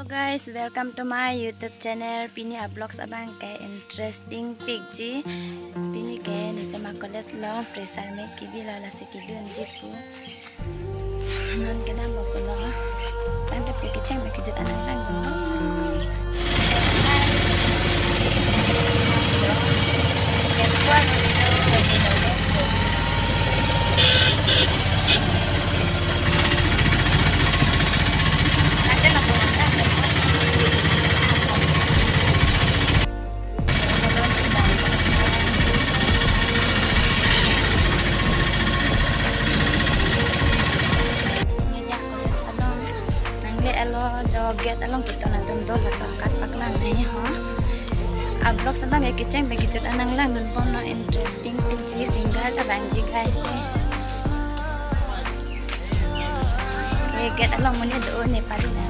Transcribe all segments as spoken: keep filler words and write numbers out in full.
Guys, welcome to my YouTube channel. Pini a-vlogs abang ke interesting pikji. Pini ke nelitum a-college along fresher meet kebilo, lasi kedunji pu. Non kedam bok lo. Tangte pu kecheng pen kejut anang lang. Nangle-elo jo gate along keton atum do, laso akat paklang nai ho. A-vlogs abang ke kecheng pen kejut anang langdun pon, no interesting pikji, singer ta langji guys te. Ke gate along monit do, Nepali na.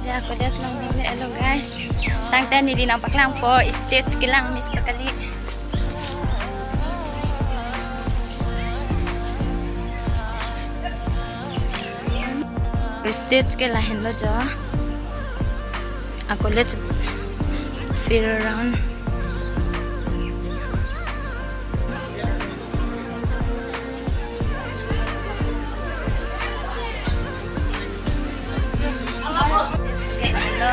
Ya, college along nangle-elo guys. Tangte neli nangpaklangpo, stage kelang miss kali. Stage ke lahenlo jo. A-college field round. Hello.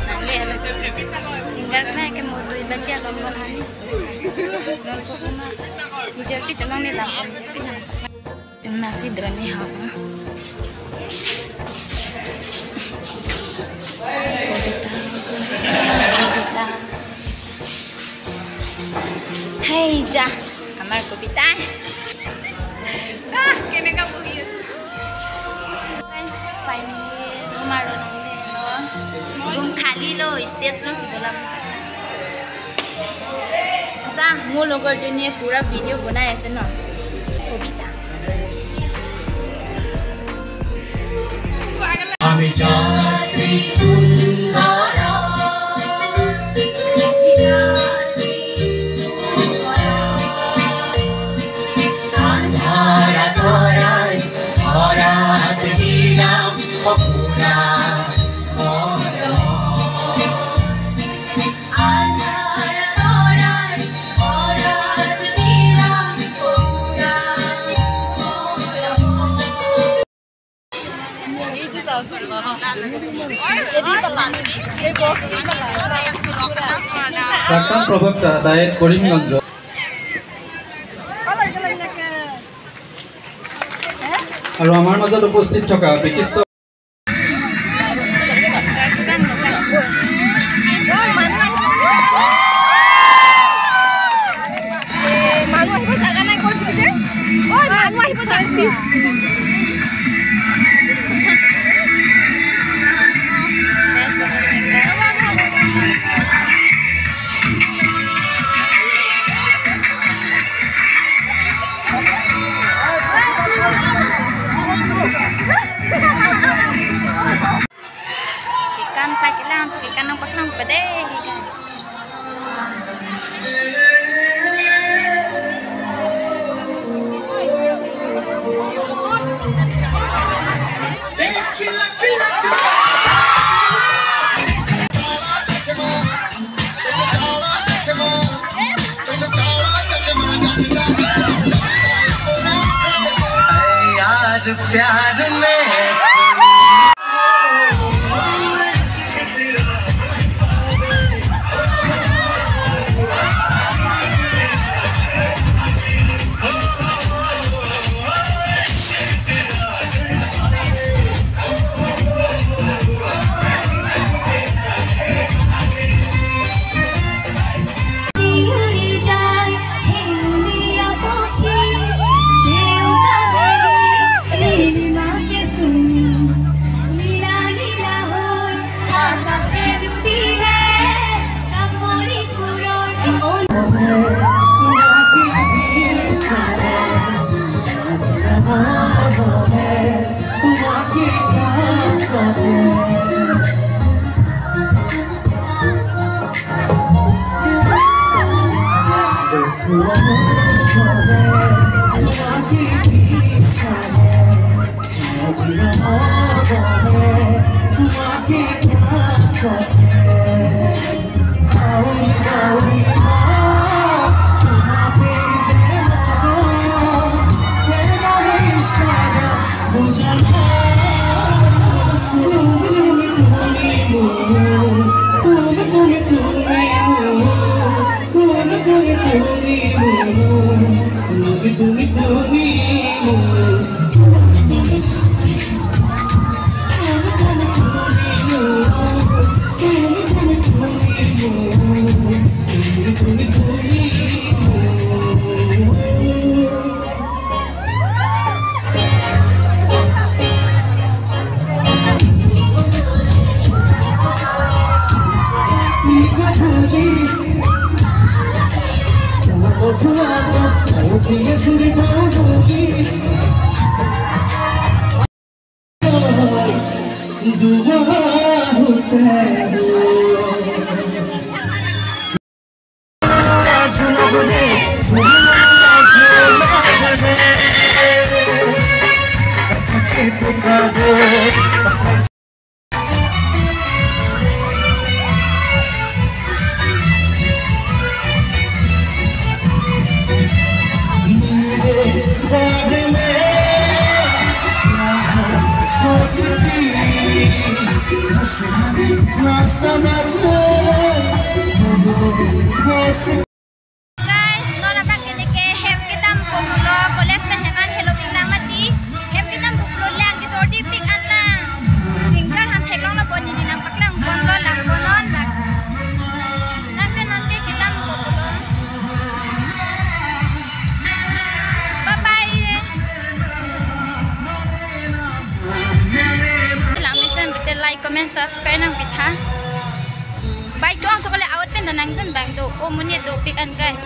Nangle-elo. Singer pen ke mo dui baji along bon anis. Non ko kuma. Nijor pi telang ne dam, nijor pi dam. Tum nasi drone ha. Kobita, kobita. Hey, ja, amar kobita. Sa, keneka bohi ase. Guys, finally, room aro nangle-elo. Room khali lo, stage lo, sidola. Sa, mo logor jone pura video bonai ase no. Kobita. আমি যাত্রী কুন্দরা, আন্ধারা তরাই ভরাত দিলাম অপুরা মরণ। প্ৰাক্তন প্ৰবক্তা ডায়েট কৰিমগঞ্জ আৰু আমাৰ মাজত উপস্থিত থকা বিশিষ্ট Guys, non abang ke ne ke hem kedam pulo, college pen hem an helo pik nang mati. Hem kedam pulo lang ke tordi pik an lang. Singer han theklonglo pon, ne nangpaklang ponlo, lang ponnon lang. Nang ke non ke kedam pulo. Bye bye. Lang mesen bete like, comment, subscribe nangpitha. Bye to ang so kali out pen ta nangdun bang do. O monit dopik an guys.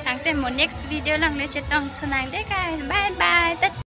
Tangte mo next video along le chetongthu nang de guys. Bye bye. Tat-